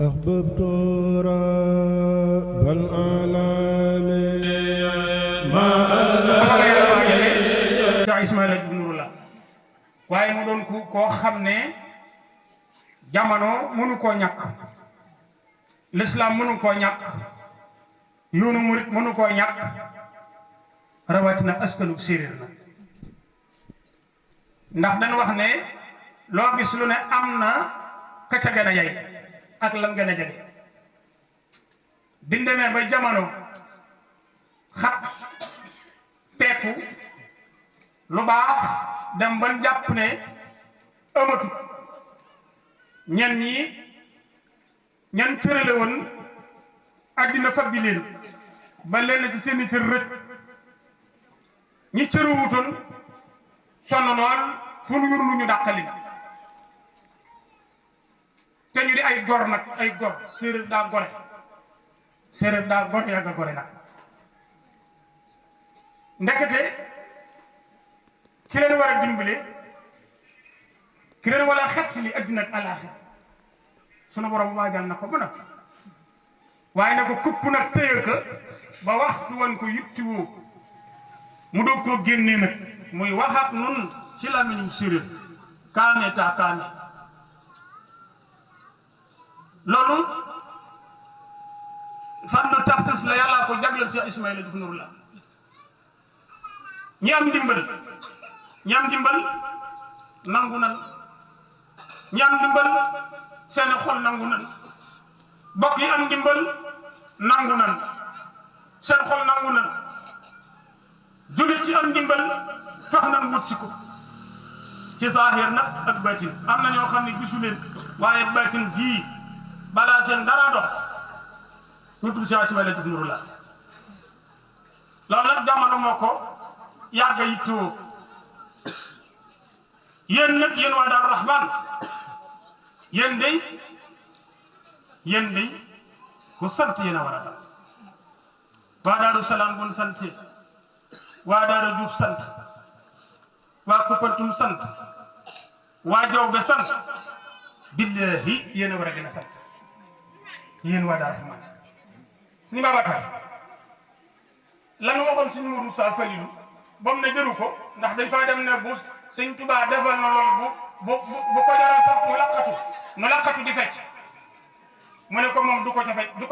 أحببت رب العالمين ما Cheikh Ismaïla Diouf Nouroullahi waaye mu doon koo xam ne jamono mënu koo ñàkk l'islam mënu koo ñàkk yoonu murit mënu koo ñàkk rawatina askanu séeréer na ndax dañu wax ne loo gis lu ne am na ka ca gën a yey ak lam gën a jege biñ demee ba jamono xat peeku lu baax dem ban jàpp ne ëmatu ñen ñi ñan tërale woon àddina fabbi leen ba leen ci seeni cër rëcc ñi cëruwutoon sonn lool fu nu yur lu ñu dàqali te ñu di ay gor nag ay gor séeréer daa gore yàgg a gore nag ndekete ki leen war a dimbale ki leen war a xet li addina ak alaaxira sunu borom waajal na ko ba nag waaye na ko kupp nag téye ko ba waxtu woon ko yittiwoo mu doog koo génnee nag muy waxaat nun ci làmmiñu séeréer kaane taa kaane loolu fànn taxsis la yàllaa ko jagleel Cheikh Ismaïla Diouf Nouroullahi ñi am ndimbal nangu nan ñi am ndimbal seeni xol nangu nan bokk yi am ndimbal nangu nan seen xol nangu nan jullit ci am ndimbal fex nan wut si ko ci saahir nag ak baatin am na ñoo xam ne gisu leen waaye baatin jii balaa seen dara dox ñu tudd Cheikh Ismaïla Diouf Nouroullahi loolu nag jamono moo ko yàgg yi tuwo yéen nag yéen waa Daaru Rahman yéen day ku sant yéen a war a sant waa Daaru Salaam bun sant waa Daaru Juuf sant waa Kuppantum sant waa Jawbe sant billahi yéen a war a gën a sant yéen waa Daaru Rahman suñu Babacar la nga waxoon suñu Mourou Sa Falilou ba mu ne jëru ko ndax dañ faa dem ne bu Sëñ Tuubaa defal na loolu bu ko jaral sax mu laqatu di fecc mu ne ko moom du ko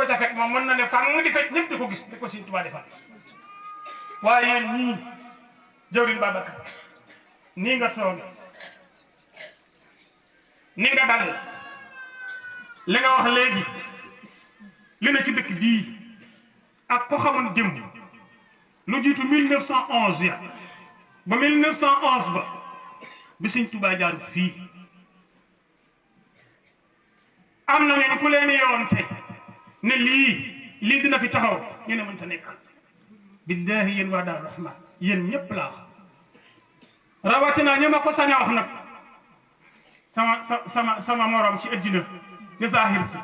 ca fekk moom mën na ne fang di fecc ñëpp di ko gis di ko Sëñ Tuubaa defal waaye yéen ñii jëwriñ Babacar nii nga tooge ni nga dal li nga wax léegi li ne ci dëkk bii ak ko xamoon démb lu jiitu 1911 ya ba 1911 ba bi Sëñ Tuubaa jaar fii am na ñu ku leen yoonte ne lii dina fi taxaw ñu ne mënta nekk billahi yéen waa Daaru Rahman yéen ñëpp laa wax rawatina ñu ma ko sañ a wax nag sama morom ci addina ci zahir si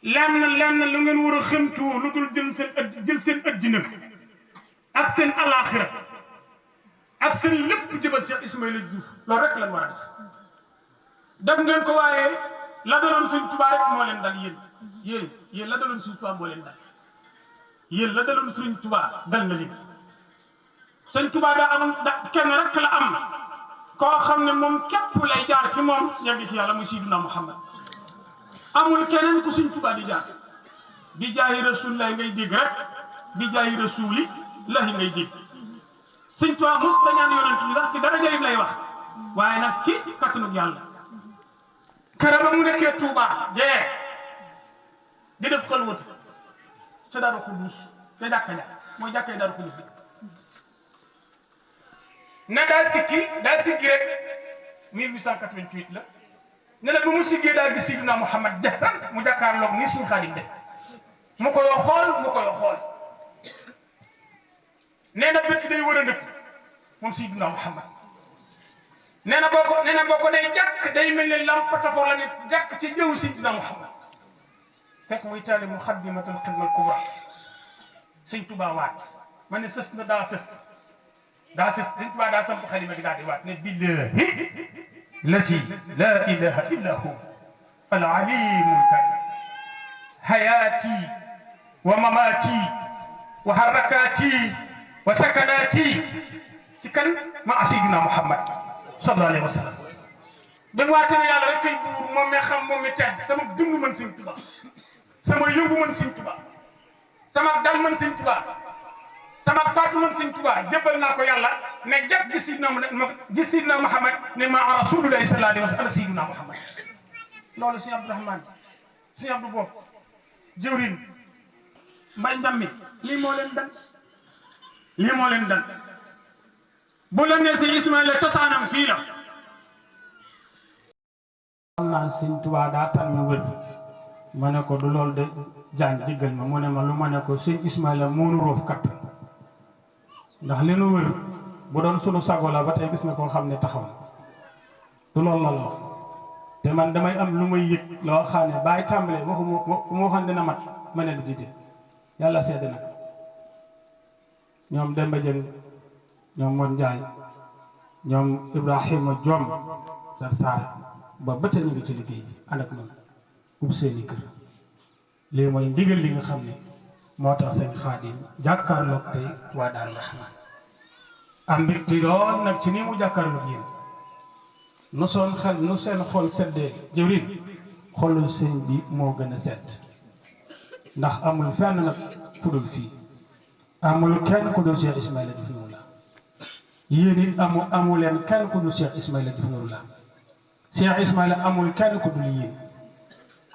lenn lu ngeen war a xëntu lu dul jël seen addina ak seen alaxira ak seen lépp jëbal Cheikh Ismaïla Diouf loolu rek lañ war a def ngeen ko waaye la daloon Sëñ Tuubaa rek moo leen dal yéen la daloon Sëñ Tuubaa moo leen dal yéen la daloon Sëñ Tuubaa dal na leen Sëñ Tuubaa daa am kenn rek la am koo xam ne moom képp lay jaar ci moom yegg ci yàlla muy Sayyiduna Muhammad amul keneen ku Sëñ Tuubaa di jaar bi jaayi Rasulillahi ngay dégg rek bi jaayi Rasulillahi ngay dégg Sëñ Tuubaa mos ta ñaan yonent bi sax ci dara jëriñ lay wax waaye nag ci kattanug yàlla kër ba mu nekkee Tuubaa dee di def xalwatu ca Daaru Xuddus te jàkka ja mooy jàkkee Daaru Xuddus ne daa sikki rek 1888 la ne la bu mu siggee daa gis Sayyidina Muhammad def mu jàkkaarloog ni Sëñ Xaadim def mu koy xool nee na bëkk day wër a ndëkk moom Sayyidina Muhammad nee na boo ko nee jàkk day mel ne lampatafoo la ne jàkk ci jëw Sayyidina Muhammad fekk muy taali Muxaddamatul Xidmal Kubra Sëñ Tuubaa waat ma ne sës na daa sës Sëñ Tuubaa daa samp xalima gi daal di waat ne billahi lasi la ilaha illa hu العليم الكريم حياتي ومماتي وحركاتي وسكناتي كان مع سيدنا محمد صلى الله عليه وسلم بن واتنا يالا رك كاي بور موم مي خام موم مي تاد سما دund من سيغ توبا سما يوغو من سيغ توبا سما دال من سيغ توبا سما فاتو من سيغ توبا جيبال نako يالا ne jàpp gis sidna Muhammad ne ma rasulullah sallallahu alayhi wa sallam sidna Muhammad loolu si Abdourahmane si Abdou Bopp jëwrin mbay ndammi lii moo leen dal lii moo leen dal bu la ne si Ismaïla cosaanam fii la xam naa Sëñ Tuubaa daa tan mu wër ma ne ko du loolu de jaan jiggal ma mu ne ma lu ma ne ko Sëñ Ismaïla moonu roof kat ndax li nu wër bu doon sunu sago la ba tey gis na koo xam ne taxaw du loolu la wax te man damay am lu may yëg loo xam ne bàyyi tàmbalee moo xam dina mat ma ne lu jiite yàlla seede na ñoom Demba Jëng ñoom Mon Njaay ñoom Ibrahima Joom sar saar ba bëte ñu ngi ci liggéey bi ànd ak man ub seeni kër lii mooy ndigal li nga xam ne moo tax sëñ Xaadim jàkkaarloog tey waa Daaru Rahmaan am mbégte lool nag ci nii mu jàkkaarloog yéen nu seen xol seddee jëwriñ xolul sëñ bi moo gën a sedd ndax amul fenn nag ku dul fii amul kenn ku dul Cheikh Ismaïla Diouf Nouroullahi yéen it amul leen kenn ku dul Cheikh Ismaïla Diouf Nouroullahi Cheikh Ismaïla amul kenn ku dul yéen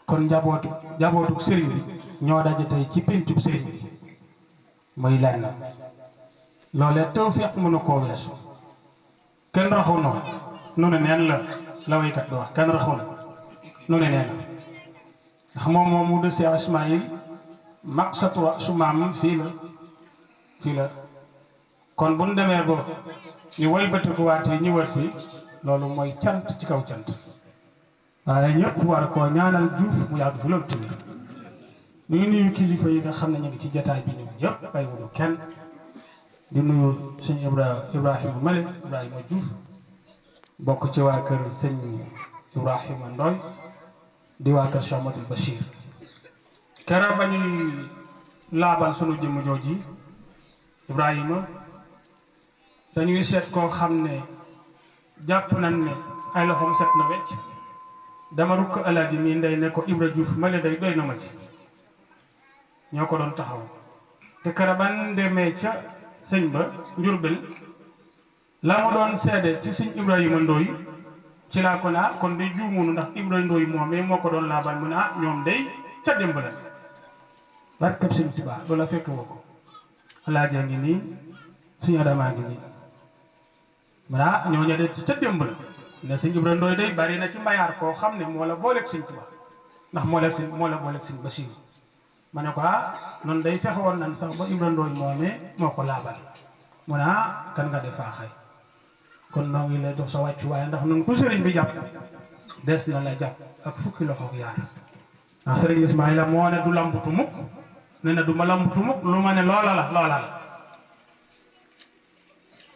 kon njabootu sëriñ bi ñoo daje tey ci péncub sëriñ bi muy lenn loolee tawfiq mënu koo weesu kenn raxu noonu nu ne neen la waykat bi wax kenn raxu na nu ne neen ndax moom mu de Cheikh Ismaïl maqsatu su maam fii la kon bu ñu demee ba ñu walbatiku waatee ñu wër fii loolu mooy cant ci kaw cant waaye ñëpp war koo ñaanal Juuf mu yàgg fi loolu tamit ñu ngi nuyu kilifa yi nga xam ne ñu ngi ci jataay bi ñoom ñëpp bay wuñu kenn di nuyu sëñ Ibrahima Male Ibrahima Diouf bokk ci waa kër sëñ Ibrahima Ndoy di waa kër Cheikh Ahmadou Bachir keroog ba ñuy laabal sunu jëmm jooji Ibrahima dañuy seet koo xam ne jàpp nañ ne ay loxoom set na wecc dama rukk alaaji mii ndey ne ko Ibra Diouf Male day doy na ma ci ñoo ko doon taxaw te keroog ban demee ca sëñ ba Njurbel la ma doon seede ci sëñ Ibrahima Ndoy ci laa ko naa kon day juumunu ndax Ibrahima Ndoy moomee moo ko doon laabal mu ne ñoom day ca démb la barkab sëñ Tuubaa loola fekk woo ko alaajaa ngi nii sëñ Adamaa ngi nii mu ne ñooñu de ca démb la ne sëñ Ibrahima Ndoy day bari na ci mbayaar koo xam ne moo la booleeg sëñ Tuubaa ndax moo la booleeg sëñ Basiir ma ne ko noonu day fexe woon nañ sax ba Ibrahima Ndoy moomee moo ko laabal mu ne kan nga def faa xëy kon noo ngi lay jox sa wàccu waaye ndax nun ku sëriñ bi jàpp des na la jàpp ak fukki loxo ak yaar ndax sëriñ Ismaïla moo ne du lambutu mukk ne na du ma lambutu mukk lu ma ne loola la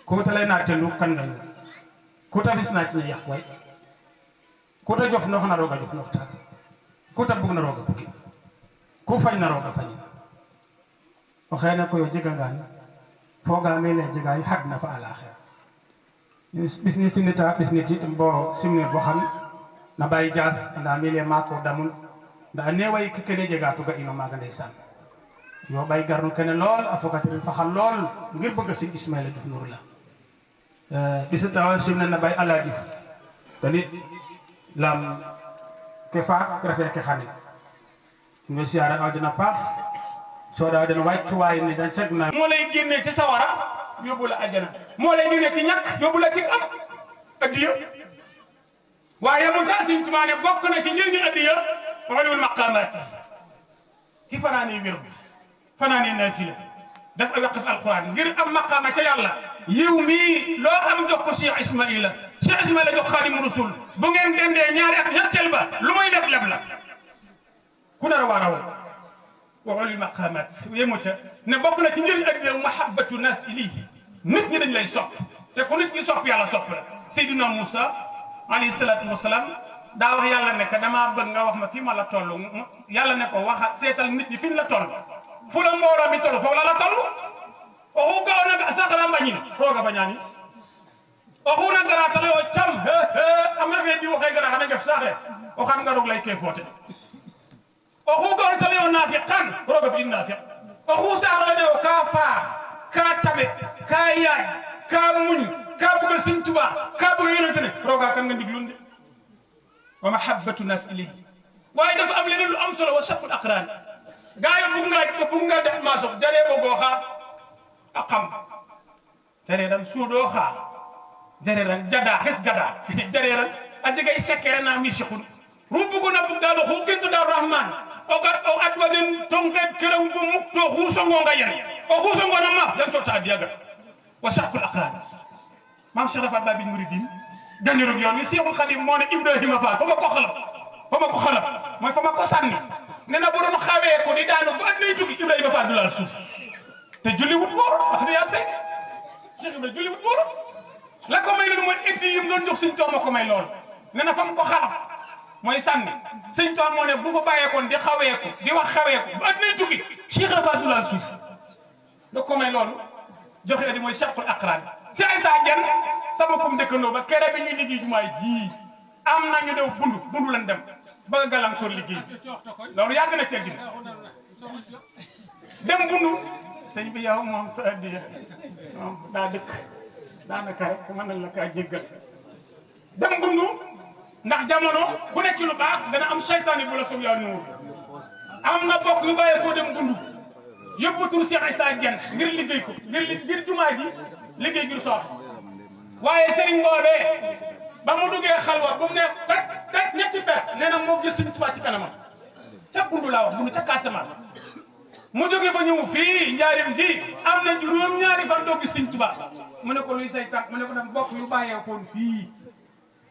ku ta lay naat lu kan nga ñu ku ta fis naa ci ne yàq way ku ta jof ndox na roog a jof ndox taag ku ta bugg na roog a buggi ku fañ na roog a fañ o xëy na ko yo jega ngaan foogaa me le jegaay xag na fa alaxira bis ni simnita bis ni tit bo simne bo xam na bàyyi jaas anda mi le maako damun nda a neeway kene jega to ga ino maaga ndeysaan yo ɓay garnu kene lool a fogatirin fa xam lool ngir bëgg sin Ismaïla Diouf Nouroullahi ɓisatawa simne na bay Alaaji te nit lam ke faak refe ke xane nga siyaare aw dina paax soo daa den wàccuwaay ni dañ seg na moo lay génnee ci sawara yóbbu la àjjana moo lay génnee ci ñàkk yóbbu la ci am addiya waaye mu taa Sëñ Tuubaa ne bokk na ci njëriñu addiya ulul maqaamaat ki fanaani wér fanaani naafila def ay waqf alquran ngir am maqaama ca yàlla yiw mii loo am jox ko Cheikh Ismaïla jox Xaadimu Rasuul bu ngeen dendee ñaari at ñetteel ba lu muy def leb la ku nar a war a woo wa ulul maqaamaat yemu ca ne bokk na ci njëriñ addiya mahabbatu naas ilayhi nit ñi dañ lay sopp te ku nit ñi sopp yàlla sopp la Seydina Moussa alayhi salaatu wa salaam daa wax yàlla ne que damaa bëgg nga wax ma fii ma la toll yàlla ne ko waxa seetal nit ñi fi la toll fu la mbooloo mi toll foofu la toll oxu ga'oona saxla mbañin rooga fañaani oxu na gara tala yo cam am na fee di waxee gara xana ngef saaxe o xan nga roog lay ke foote oxu ga'oona tala yo naafiqan rooga fi in naafiq oxu saxla ne o kaa faax kaa tabe kaa yaay kaa muñ kaa bëgg Sëñ Tuubaa kaa bëgg yonente ne rooga kan nga ndiglun de wa mahabbatu nas ilayhi waaye dafa am leneen lu am solo wa shaqul aqraan gaa yi bugg nga def maasof jaree bogoo xaa a xam jareeran suuɗoo xaa jareeran jada xes jada jareeran a jega i sekkere na mi siqun ru buguna bug daal oxu gentuda rahman o gar o adwa den tongeed kereng bo muk to xu songonga yen oxu songona maaf yan tota adiyaga wa shaqul aqraan maam Cheikh Rafat Babil Mouridine danirug yoon wi Cheikhul Khadim moo ne Ibrahima Fall fa ma ko xalab mooy fa ma ko sànni ne na bu doon xawee ko di daanu ba at nay tukki Ibrahima Fall du laal suuf te julli wut booro wax dëgg yàlla seeg Cheikh Ibrahima julli wut booro la ko may loolu mooy épi yi mu doon jox Sëñ Tuubaa ma ko may lool ne na fa mu ko xalab mooy sànni Sëñ Tuubaa moo ne bu fa bàyyeekoon di xawee ko di wax xawee ko ba at nay tukki Cheikh Fall du laal suuf da ko may loolu joxe di mooy Chaqul Aqraan si ay saa jenn sama kum dëkkandoo ba kere bi ñuy liggéey jumaay ji am nañu dew bundu lan dem ba nga gàllankoor liggéey loolu yàgg na ci àddina dem bundu sëñ bi yow moom sa addiya moom daa dëkk daanaka rek mën nañ la kaa jéggal dem bundu ndax jamono ku nekk ci lu baax dana am seytaane bu la soog yaa nuur am na bokk yu bàyyee koo dem bundu yóbbu tur Cheikh Issa Diène ngir liggéey ko ngir jumaa ji liggéey ngir soox waaye Serigne boobee ba mu duggee xalwa bu mu ne kat ñetti per nee na moo gis Sëñ Tuubaa ci kanamam ca bundu laa wax bundu ca Casamance mu jógee ba ñëw fii njaarim ji am na juróom-ñaari fan doo gis Sëñ Tuubaa mu ne ko luy say kat mu ne ko dem mbokk yu bàyyeekoon fii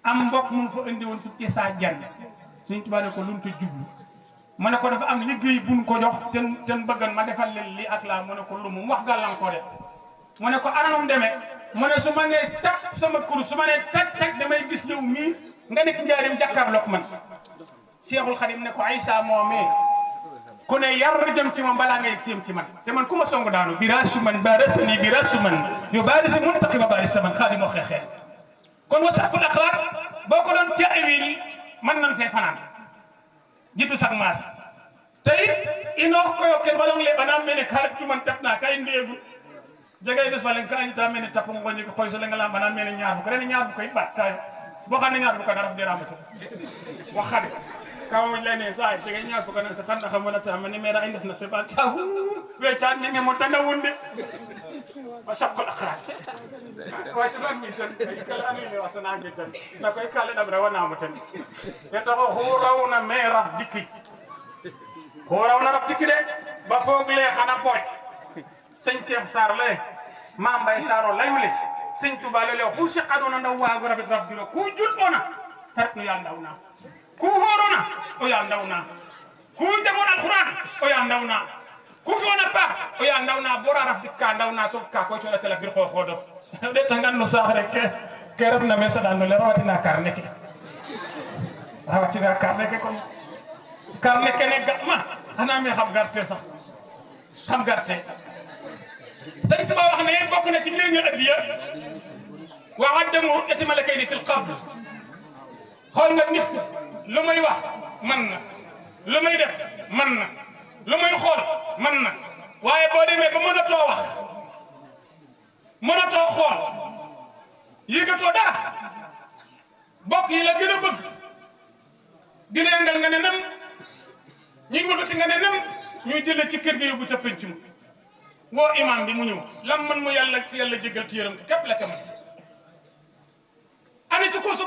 am mbokk mu fa indi woon tuuti Issa Diène Sëñ Tuubaa ne ko lu mu te jublu mu ne ko dafa am liggéey buñ ko jox ten bëggan ma defal leen lii ak laa mu ne ko lu mu wax gàllankoor de mu ne ko anamam demee mu ne su ma nee tag sama kurus su ma nee tag damay gis yow mii nga nekk njaarim jàkkaarloog man Cheikhul Khadim ne ko Aïssa moomee ku ne yar jëm ci moom balaa ngay séem ci man te man ku ma songu daanu birasu man barasani birasu man yu barisi muntaqima barisa man Khadim moo xeexee kon wa Shaqul Aqraan boo ko doon ca awil man nan fee fanaan jitu sak maas te it inoox koyo ken falong le banam mene xarit cu man tap naa kay ndeegu jegay bés falen ka añita mene tapu ngoñi ko xoy so lenga lam banam mene ñaar bu ko rene ñaar bu koy bat tayo bo xam ne ñaar bu ko dara dera to wax xade kaw lene say jegay ñaar bu ko na sa tan xam wala ta man mera ay def na se ba taw we caan ne mo tanda wonde wa Shaqul Aqraan wa saban mi tan kala anu le wasana ngi tan na koy kala dabra wana mo tan te taxo xurawna mera dikki xurawna rab dikki de ba foog le xana booj sëñ Cheikh Sarr le Mame Mbaye Sarr layule Sëñ Tuubaa le fu siqadona ndaw waago rabit rab diro ku julɓona tat no ya ndawna ku horona o ya ndawna ku jangon alquran o ya ndawna ku fi'ona paax o ya ndawna bo ra raf dik ka ndawna soog ka koy coɗa tela bir xooxoodof ɗeeta ngan no saax rek ke refna me saɗan no le rawatina karne ke kon karne kene ga'ma xana me xam garte sax xam garte Sëñ Tuubaa wax ne bokk na ci njëriñu addiya wa addamu eti malakayni fil qabr xool nga nit lu muy wax man na lu muy def man na lu muy xool man na waaye boo demee ba mënatoo wax mënatoo xool yëgatoo dara bokk yi la gën a bëgg di la yëngal nga ne nam ñuy wëlbati nga ne nam ñuy jëlee ci kër gi yóbbu ca penc mu woo imam bi mu ñëw lam man mu yàlla jégal ci yërëm képp la ca man ani ci kuusu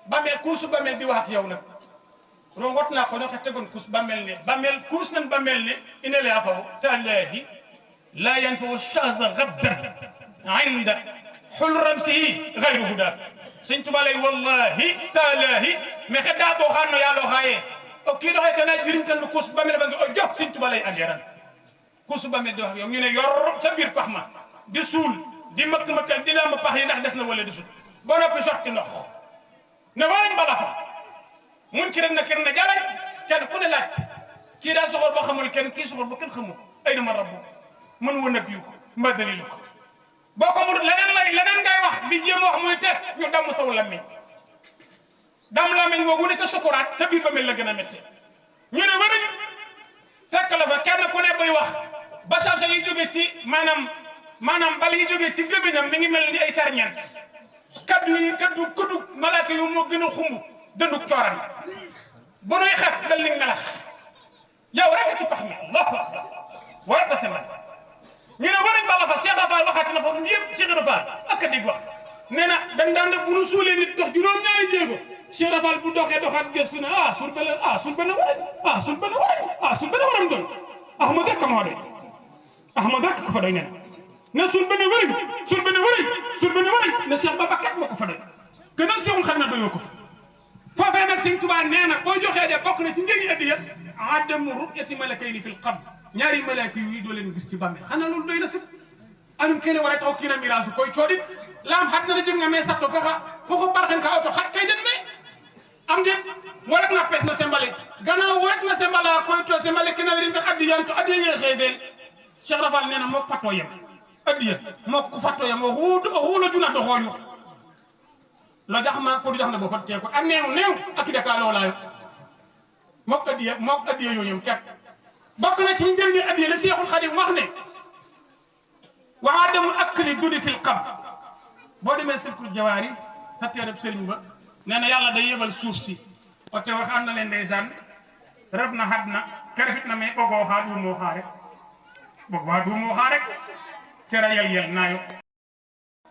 bàmmeel kuusu bàmmeel di wax ak yow nag rongot naa ko no xe tegoon kuus bàmmeel kuus nan bàmmeel ne ina le afaw tallaahi la yanfawu shahza gabdan inda xul ramsihi gayru huda Sëñ Tuubaa lay wallahi tallaahi mais xe daa boo xaano yàlla xaye o kiino xe kana jiriñ tan no kuus bàmmeel fa nga o jox Sëñ Tuubaa lay andeeran kuusu bàmmeel di wax yow ñu ne yor ca biir pax ma di suul di makk-makkal di lamb pax yi ndax des na wala di suul ba noppi sotti ndox ne walañ bala fa munkar nakir na jale kenn ku ne laaj kii daa soxor ba xamul kenn kii soxor ba kenn xamul ay dama rabbu mën woon nag yu ko mbaa dalilu ko boo ko mënut leneen ngay wax di jéem wax muy te ñu damm saw lamiñ dam lamiñ boobu ne ca sukuraat te biir ba mel la gën a métti ñu ne wëriñ fekk la fa kenn ku ne buy wax basage yi jóge ci maanaam bal yi jóge ci gémmiñam mi ngi mel ni ay ferñeent kaddu kuddu malaaka yu moo gën a xumb dënduk cooram bu nuy xef dal ni melax yow rek ci pax mi allahu akbar war ko sema ñu ne wëriñ bala fa Cheikh Rafal waxaati na fa yëpp Cheikh Rafal ak a dig wax nee na dañ daan def bu nu suulee nit dox juróom-ñaari jéego Cheikh Rafal bu doxee doxaat gëstu ne sul benn waram sul benn waram doon Ahmad rek moo doy Ahmad rek ko fa doy nee na sul benn waram ne Cheikh Baba kat moo ko fa doy gënal Cheikhul Khadim na doyoo ko fa foofee nag Sëñ Tuubaa nee na boo joxee de bokk na ci njëgi addiya adamu ru'yati malakayni fil qabr ñaari malaaka yi doo leen gis ci bàmmeel xanaa loolu doy na sëkk anum kene war a taxaw kii na miraasu koy coodi laam xat na jëm nga mais satto foko barxen ka auto xat kay den me am ngeen warat na pes na sembale gannaaw warat na sembala koy to sembale kina wirin ka addiyan to addiya xeefeel Cheikh Rafal nee na moo fatoo yem addiya moo ko fatoo yem o xuulo juna do xool yu lo jax ma fo du jax na bo fatte ko a neew ak deka loolaayo mook addiya yooyu yem ket bokk na ci njëriñu addiya la Seexul Xadim wax ne wa adamul akli dudi fil qabr boo demee Silkul Jawaari sa téereb sëriñ ba nee na yàlla day yebal suuf si ote waxaan na leen ndeysaan ref na xad na kerefit na mais ɓogoo xaa ɗuumoo xaa rek cera yel naayo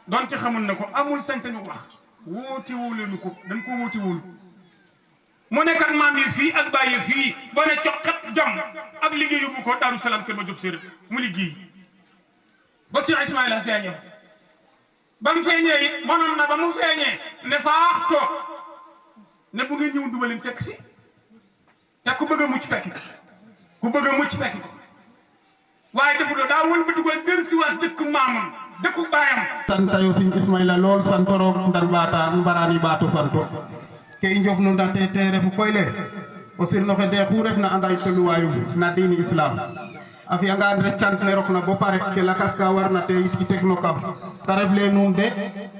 doon ci xamul na ko amul sañ-sañu wax wóoti wuleenu ko dañ ko wóoti wul mu nekkat maam yi fii ak bàyyi fii boo ne coqat jom ak liggéey yóbbu ko Daaru Salaam kër ma jóg séeréer mu liggéey ba Cheikh Ismaïla feeñee ba mu feeñee it mënoon na ba mu feeñee ne faax toog ne bu ngeen ñëw dubaleen fekk si te ku bëgg a mucc fekk ko waaye defu do daa wëlbati ko gën si waat dëkk maamam dëkku baayam santayo Sëñ Ismaïla lool santoroog ndar baata mbarani baatu santo ke i njof nu ndate te refu koy le o sirnoxe de xu refna anda toluwaayum na diini islam a fi'angaan rek cant ne rokna bo pare ke lakas ka warna te i teg no kam te ref le nuun de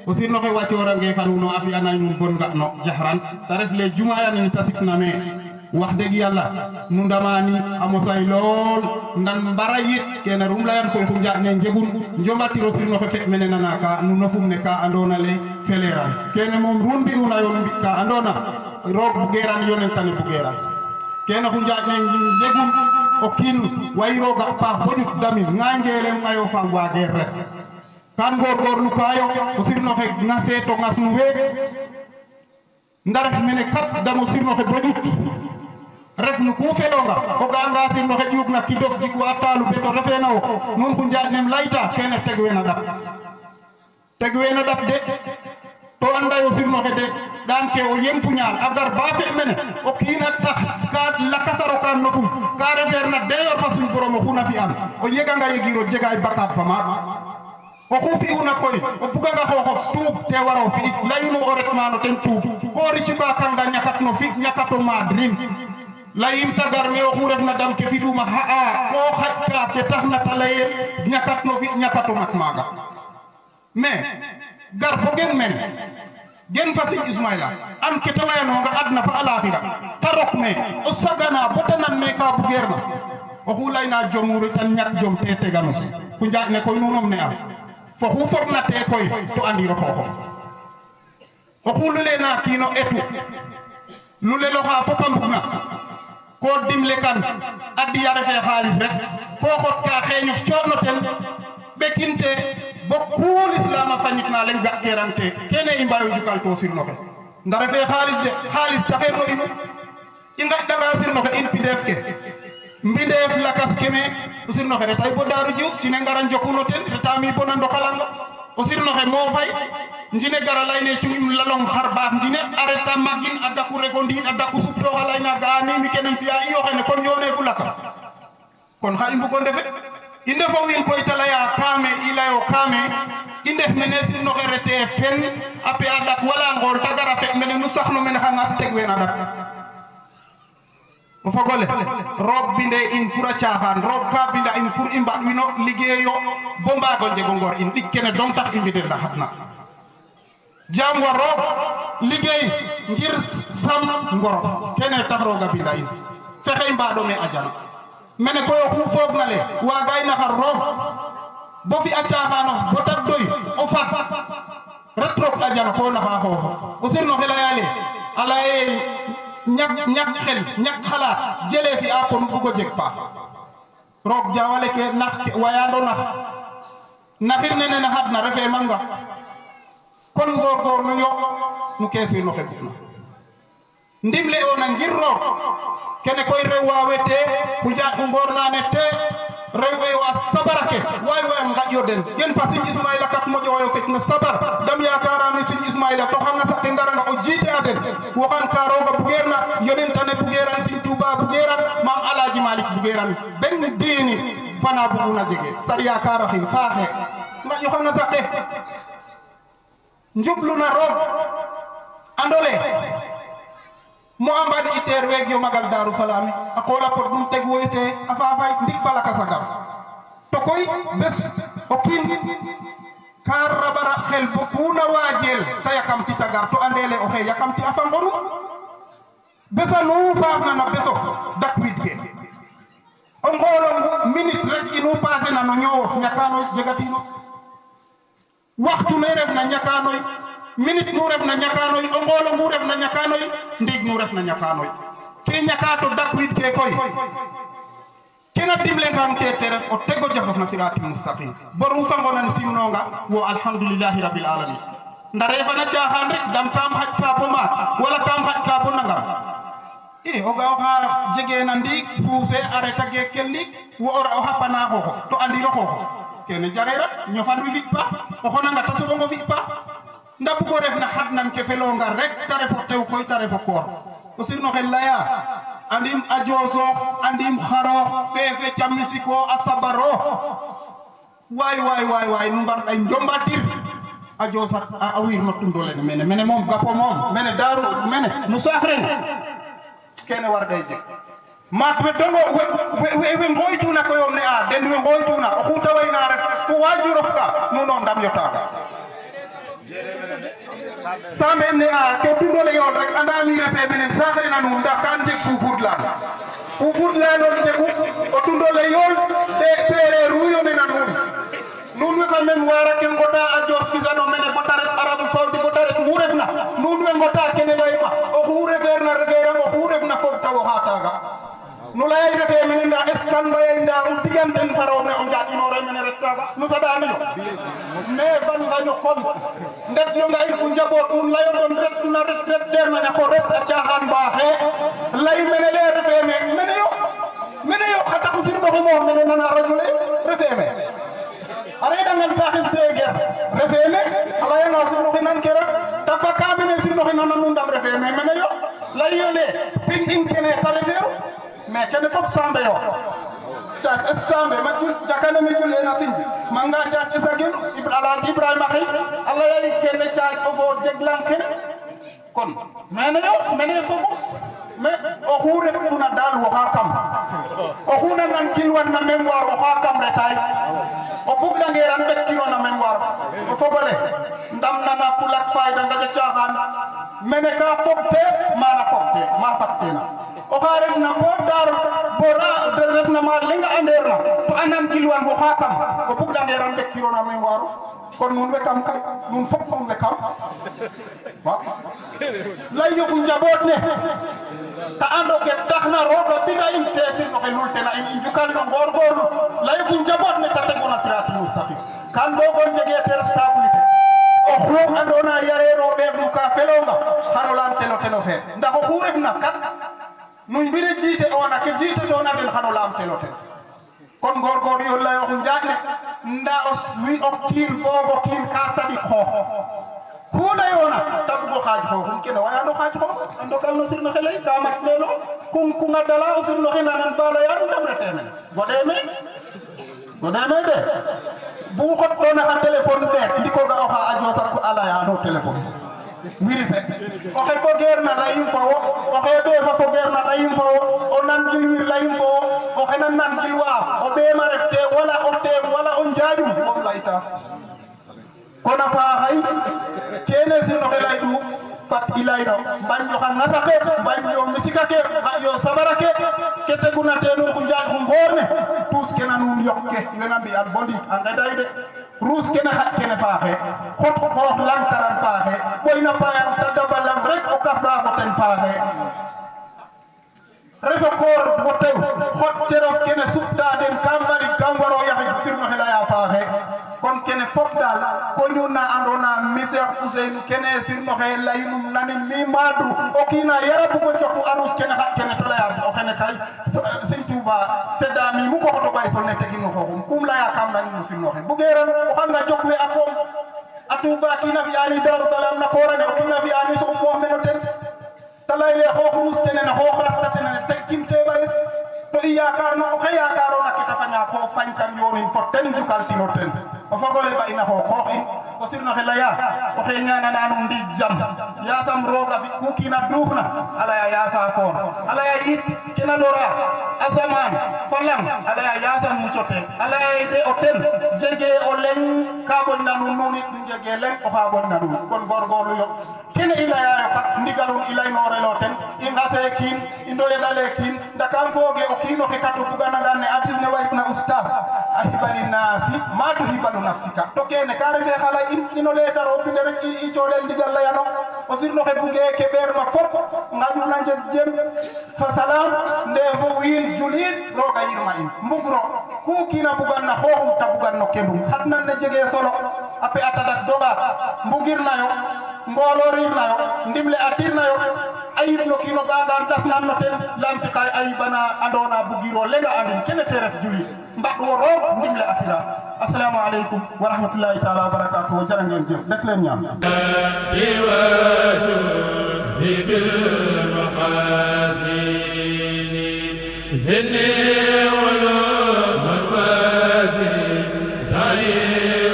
o sirnoxe wacoorange fa nuun a fi'anay nuun bon nga no jaxran te ref le jumayanin te sipna me wax dëgg yàlla nu ndamani a mosay lool ndan mbara yit kene rum layan koy xu njaane njegun njomatiro sirnoxe fe mene nana ka nu nofum ne ka andona le feleran kene moom run mbi'una yo mbi ka andona roog bugeeran yonentane bugeeran kene xu njaane njegun o kiin wayrooga a paax bo ƴut damin ŋaangeelem ŋayo faam waageer ref kan ngoorgoorlu kaayo o sirnoxe ŋasee to ŋasnu week ndaref mene kat damo sirnoxe bo ƴut refnu ku feɗonga o ga'anga sirnoxe ƴuugna kidof jikwa taalu be to refeena wo nuun xu njaaƴnem layta kene tegweena ɗat de to andayo sirnoxe de ɗaan ke o yeng fu ñaal a gar ba fe mene o kiina tax ka lakasaro ka nopum ka refeer na deyor fa suñ borom o xuna fi'an o yeganga yegiro jegay bakaat fa maak oxu fi'una koy o buganga xooxof tuub te waro fi'it layino o ret maano ten tuub ko ricima kanga ñakat no fi ñakato maad rim layim tagar me oxu refna dam ke fi'uma xa'a ko xaƴka ke taxna ta laye ñakat no fi ñakato mat maaga mais gar fo gen men gen fa Sëñ Ismaïla an ke ta layanonga adna fa alaxira ta rok me o sagana bota nan me ka bugeerna oxu layna jomuri tan ñak jom te teganus ku njaaƴ ne koy nunom ne a fo xu fogna te koy to andiro xooxof oxu lulena kiino etu luleloxa fopa mbugna ko dimle kan addiya refe xaalis rek ko xot ka xeeñof coono ten ɓekinte bo kuul islam a fañitna leŋ ga kerante kene i mbayo njukal to sirnoxe nda refe xaalis de xaalis taxe no inu i ngaƴɗanga sirnoxe in pindeef ke mbindeef lakas keme o sirnoxe retay bo Daaru Diouf cine ngara njokuno ten retami bona ndokalanga o sirnoxe mo fay njine gara layne cum lalong xar baax njine a reta magin a daku refo ndiin a daku suptooxa layna ga'a nimi kene fi'a iyo xene kon yoone fu lakas kon xa i mbugo ndefe i ndefo wiin koy ta laya kaame i layo kaame i ndef mene sirnoxe rete fen a pe a dak wala ngool ta gara fe mene nu saxno mene xa ngas teg wena dak o fogole roog binde in pour a caaxaan roog ka binda in pour i mbaɗ wino liggéeyo bo mbaago jego ngor in ɗik kene dong tax i mbide ndaxat na jaam wa roog liggéey ngir sam ngoro kene tax rooga binda in fexe i mbaɗome a jal mene koy oxu foog na le waagay naxar roog bo fi a caaxaanof bo ta doy o fat ret roog a jal ko naxa xooxof o sirno xe laya le a laye ñak xel ñak xalaat jëlee fi a kon bugo jeg paax roog jawale ke nax wayando naxir nene naxat na refe manga kon góorgóorlu yo nu keefir no xe bugna ndimle ona ngir roog kene koy rew wa wete xuja xu ngoor nane te rew we wa sabara ke way way ngaƴ yo den gen fa Serigne Ismaila kat moƴoyo fek no sabar dam yakarame Serigne Ismaila to xanga saqe ngaranga o jiite a den waxan ka rooga bugeerna yonentane bugeeran Serigne Touba bugeeran Maam Alaaji Malik bugeeran ben diini fana buguna jege sar yakaraxin faaxe ngaƴ yo xanga saqe njubluna roog andole mo amban iter weeg yo magal Darou Salam a qola pot dum teg woyte a fafay ndik fala ka sagar to koy bes o kiin ka rabara xel bo kuna waajel ta yakamti tagar to andele o xe yakamti a fangonu besa nu faafna no besof dak wid ke o ngolongu minute rek inu passer na no ñoowof ñakanoy jegatino waxtu ne ref na ñakanoy minute nu ref na ñakanoy o ngolo ngu ref na ñakanoy ndiig nu ref na ñakanoy ke ñakato dakwid ke koy kena dimle ngam te ref o tego jafof na siratul mustaqim boru fangonan simnonga wo alhamdulillahi rabbil alamin nda refana caaxaan rek dam kam xaj ka bo maak wala kam xaj ka bo nangam o ga oxa jegeena ndiig fuuse a reta geekel ndiig wo o xapana xooxof to andiro xooxof kene jarerat ñofan wi fi paax o xonanga ta soɓongo fi paax nda bugo ref na xadnan ke felonga rek ta refo tew koy ta refo koor o sirno xe leya andim a joosoox andim xaroox feefe camisiko a sabaroox waay nu mbar ɗay njombatir a joosat a wiir no tundo lene mene moom gapo moom mene Daaru mene no saax ren kene war day jeg maak we dongo we ngoytuna koyo ne a den we ngoytuna oxu ta wayna rek fo wajurof ka nuno ndam yo taaga sambe ne a to tundole yoon rek anda mi refe menen saxre na nuun ndax kan jeg fufut lan on jegu o tundole yoon te sereer ruyo ne na nuun we fa men wara ke ngota a joos pisano mene bota ret Arabie Saoudite bota ret mu refna nuun we ngota kene layma oxu refeerna refeerang oxu refna fog ta woxa taaga nu leyay refe mene nda eskan mbayay nda um tigan ten faroogne o njaƴinore mene ret taaga nu saɗanino mais ban ngaño kon ndet yo nga in fu njaboot un layodon retuna ret derna ñako ret a caaxaan mbaaxe lay mene le refe mene yo xa taxu sirɓoxi moom mene nana radio le refe me a reɗangan saaxis teger refe me a layanga sirnoxi nan ke rek ta faka mene sirnoxi nana nu ndam refe me mene yo lay yo le pin in kene ta refeeru mais kene fop sambe yo caat es sambe ma jul jakane mi jul ena sinji manga caat es agin Alaaji Ibrahima xey Allah yali kene caat o go jeglan kene kon mene yo mene fofu mais oxu retuna daal waxa kam oxu na nan kilwan na mémoire waxa kam retay o bugdangeran ɓekkino na mémoire o fogole ndam nana fulak fayda ngaƴa caaxaan mene ka fogte mana fogte ma fattena oxa refna bo dar bora refna ma lenga anderna to anan kilwan waxa kam o bugdangeran ɓekkino na mémoire kon nuun we kam kay nuun fop nuun we kam waaw lay yoku njaboot ne ta ando ke taxna roga bina in tesir no xe lultena in i njukal no ngorgorlu lay fu njaboot ne ta tegona siratul mustaqim kan bogon jege te responsabilité oxu andona yareno ɓeernu ka felonga xano lam telo teno fe ndax oxu refna kat nu mbire jiite ona ke jiite tona den xano lam telo ten kon ngorgor yo layoxu njaaj ne nda o kiin bogo kiin ka saɗik xoox ku leyona ta bugo xaaj xooxum kene wayano xaaj xoox a ndokal no sirno xe ley ka mat lelo kunga dala o sirno xe nanan ba leyano ndam refe men godeme de bu xot ɗona xa téléphone ɓeet ndiko ga oxa a joosat a leyano téléphone wiri fe oxe fogeerna layim fo wo oxe ɓeefa fogeerna layim fo wo o nangilwir layim fo wo oxe na nangilwa o ɓeema ref te wala o teem wala o njaajum moom layta kono faaxay kene sinoxe layɗu fat i layno mbañ yo xa ngata ke mbañ yo misika ke yo sabara ke ke teguna teenu xu njaaj xu ngoor ne tuus ke na nuun yoq ke wena mbi'an bo ndiik a ngeday de ruus kene xat kene faaxe xot xoox lang taran faaxe ɓoyna payang ta daba lang rek o kafra fo ten faaxe refo koor fo tew xot cerof kene supta den kam mbalig kam waro yaxit sirnoxe laya faaxe kon kene fop daal ko ñuna andona mi Cheikh Ousseynou kene sirnoxe layinum nanin mi maadu o kiina yara bugo joku anus kene xat kene ta laya o xene kay Sëñ Touba sedda mi mu ko xoto ɓay fo ne tegino xoxum kum leya kam nanin sirnoxe bugeran o xanga jok we a koom a Touba kiina fi'ani Darou Salam na koorane o kiina fi'ani soɓ moox meno ten ta layle xoox ruus tene na xoox rasta tene ne teg kim teɓayes to i yakarno oxe yakarona kita faña ko fañtan yonin fo ten jukal tino ten o fogole ba ina xoox in o sirnoxe leya oxe ñanana num ndiig jam yasam rooga fi ku kiina duufna a leya yasa koor a leya yit kena lora asaman fo lang a leya yasam mucote a leya de o ten jege o leŋ ka boñna nuun nuun it nu jege leŋ oxa boñna nuun kon goorgoorlu yo kene i leyayo kat ndigalum i laynorelo ten i ngase kiin i ndoyedale kiin ndakam fooge o kiinoxe katu buganangan ne adis ne wayitna oustaz a xibali naasi ma tuhibalu nafsika to kene ka refe xalay in ino letaro binde rek i coɗel ndigal leyano o sirnoxe buge ke ɓeerma fop ngaƴuna njeg jem fa salam nde fo wiin juliit roga yirma in mbugro ku kiina buganna xooxum ta bugan no kendum xadnan ne jege solo a pe a tadak doga mbugirnayo ngolorirnayo ndimle atirnayo ayib no kiino gagan dasnan no ten lam sikay ayibana andona bugiro lenga andin kene te ref juliit mbaɗ wo roog ndimle atira assalamu aleykum wa rahmatullahi taala wa barakatuhu jara ngeen jëf def leen ñaan bil